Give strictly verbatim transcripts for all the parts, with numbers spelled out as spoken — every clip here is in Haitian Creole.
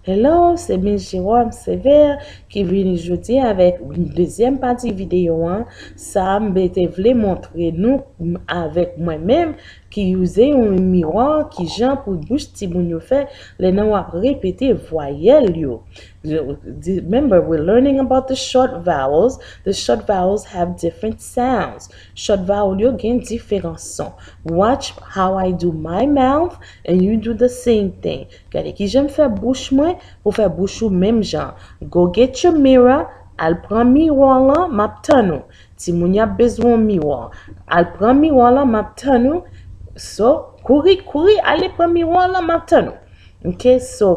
Hello, se Miss Jérôme Sévère ki vini jodi avèk dezyèm pati videyo an. Sa m te vle montre nou avèk mwen menm ki uze yon miwa, kijan pou bouch timoun yo fè lè nan w ap repete vwayèl yo. Remember, we're learning about the short vowels. The short vowels have different sounds. Short vowel yo gen diferan son. Watch how I do my mouth and you do the same thing. Gade kijan m fè bouch mwen pou fè bouch ou menm jan. Go get your mirror, al pran miwa lan, m ap tann ou. Timoun y ap bezwen yon miwa. Al pran miwa lan, m ap tann ou. So, kouri, kouri, ale pran miwa lan, m ap tann ou. Ok, so,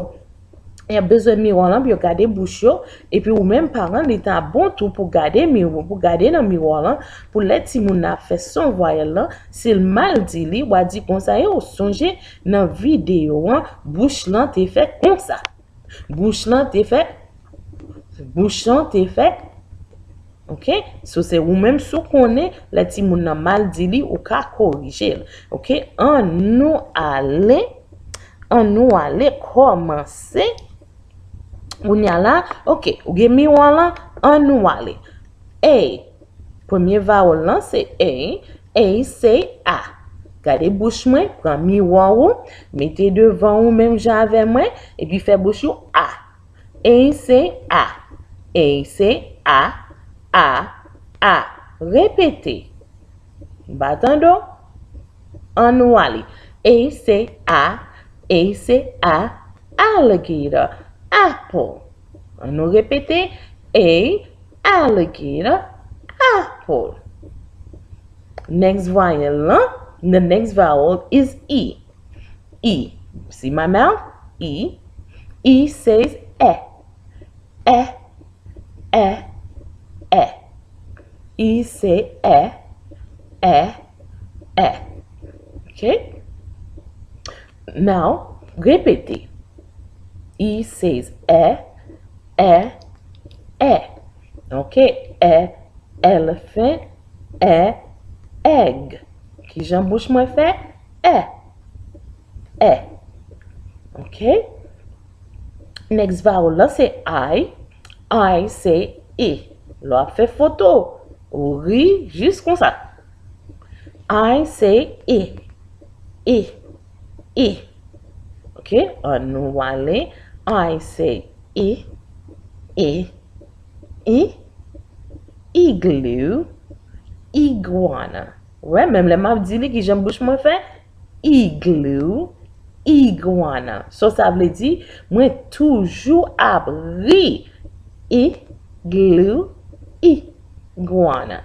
y ap bezwen miwa lan pou yo gade bouch yo. Epi ou menm paran, li ta bon tou pou gade miwa, pou gade nan miwa lan, pou lè timoun nan ap fè son vwayèl lan, si l mal di li, w a di konsa, yo, sonje nan videyo an, bouch lan te fè konsa. Bouch lan te fè, bouch lan te fè. Ok? So, se ou menm si w konnen, lè timoun nan mal di li, ou ka korije l. Ok? Ann nou ale, ann nou ale kòmanse. Kounye a la, ok, ou gen miwa lan, ann nou ale. A. Premye vowel lan se A. A se a. Gade bouch mwen, pran miwa ou, mete devan ou menm jan avè mwen, epi fè bouch ou a. A se a. A se a, a, a. Repete. Bat an do. Ann nou ale. A se a. A se a. Alligator. Apple. Ann nou repete. A, alligator, apple. Next vowel lan, the next vowel is E. E. See my mouth? E. E says e. E, e, e. E se e, e, e. Ok? Now, repete. E says e, e, e. Ok? E, elephant, e, egg. Kijan bouch mwen fè? E, e. Ok? Next vowel lan se I. I se e. Lè w ap fè foto, ou ri jis konsa. I se e. E. E. Ok? Ann nou ale. I se e. E. E. Igloo. Iguana. Wè, menm lè m ap di li, kijan bouch mwen fè? Igloo, iguana. So, sa vle di, mwen toujou ap ri. Igloo, iguana.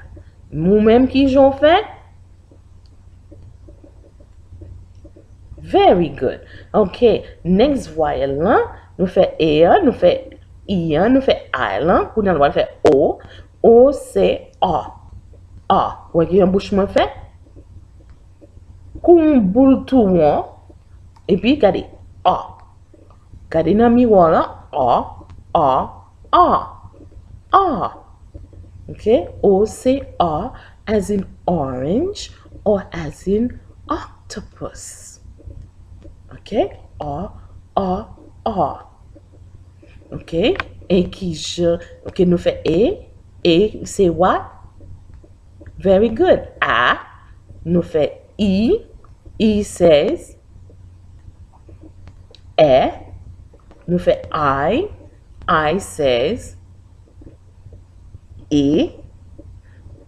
Ou menm, kijan w fè? Very good. Ok, next vowel lan, nou fè A an, nou fè E an, nou fè I lan, kounye a nou pral fè O. O se a. A. Ou wè kijan bouch mwen fè? Kou yon boul tou won. Epi gade. A. Gade nan miwa lan. A, a, a. A. Ok? O se a as in orange or as in octopus. Ok? A, a, a. Ok? E kijan, ok, nou fè A. A se what? Very good. A. Nou fè E. E says e. Nou fè I. I says e.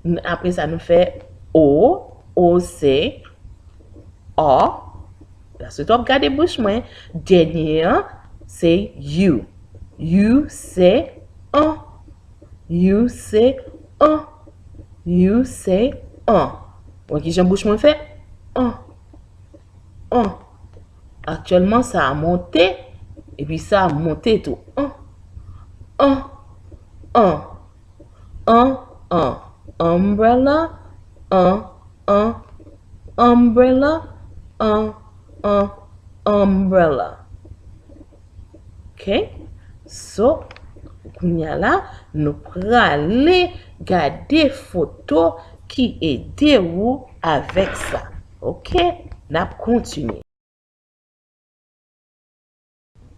N-, apre sa, nou fè O. O se a. That's it, w ap gade bouch mwen. Dènye an, se U. U se an. U se an. U se an. Wè kijan bouch mwen fè? An. An. Aktyèlman, sa a monte, epi sa a monte tou. An. An. An. An, an. Umbrella. An, an. Umbrella. An, an. Umbrella. Ok? So, kounye a la, nou prale gade foto ki ede ou avèk sa. Ok? N ap kontinye.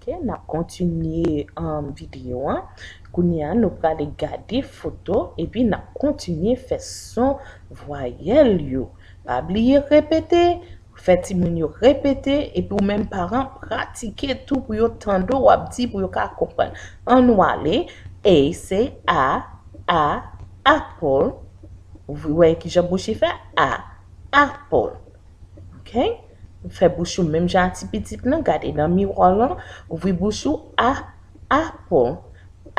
Ok, n ap kontinye um, videyo an. Kounye a, nou prale gade foto epi n ap kontinye fè son vwayèl yo. Pa bliye repete, fè timoun yo repete, epi ou menm paran, pratike tou pou yo tande w ap di, pou yo ka konprann. Ann nou ale, A se a, a, apple. Ou wè kijan bouch li fè? A, apple. Ok? Fè bouch ou menm jan a ti pitit lan, gade nan miwa lan, ouvri bouch ou, a, apple,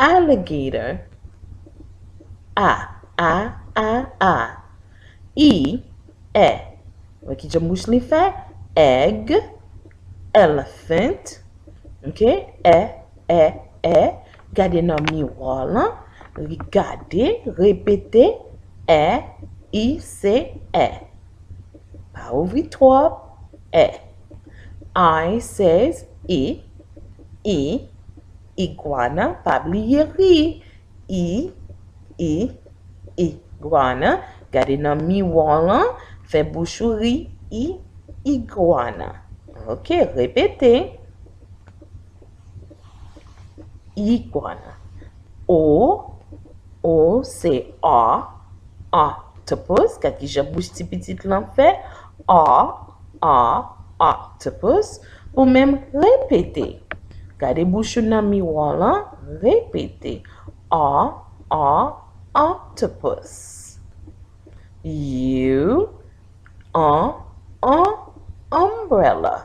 alligator, a, a, a, a, e, e. Wè kijan bouch li fè? Egg, elephant, ok? E, e, e. Gade nan miwa lan, gade, repete, e, i se e. Pa ouvri twòp, e. I says e, i, iguana, pa bliye ri, i, i, iguana. Gade nan miwa lan, fè bouch ou ri, i, iguana. Ok, repete. Iguana. O, o se o, octopus. Gade kijan bouch ti pitit lan fè. O, o, octopus. Ou menm repete. Gade bouch ou nan miwa lan, repete. O, o, octopus. U, an, an, umbrella.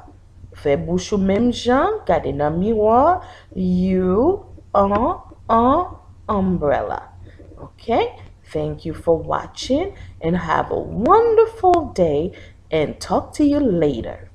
Fè bouch ou menm jan, gade nan miwa. U, an, an, umbrella. Ok? Thank you for watching and have a wonderful day and talk to you later.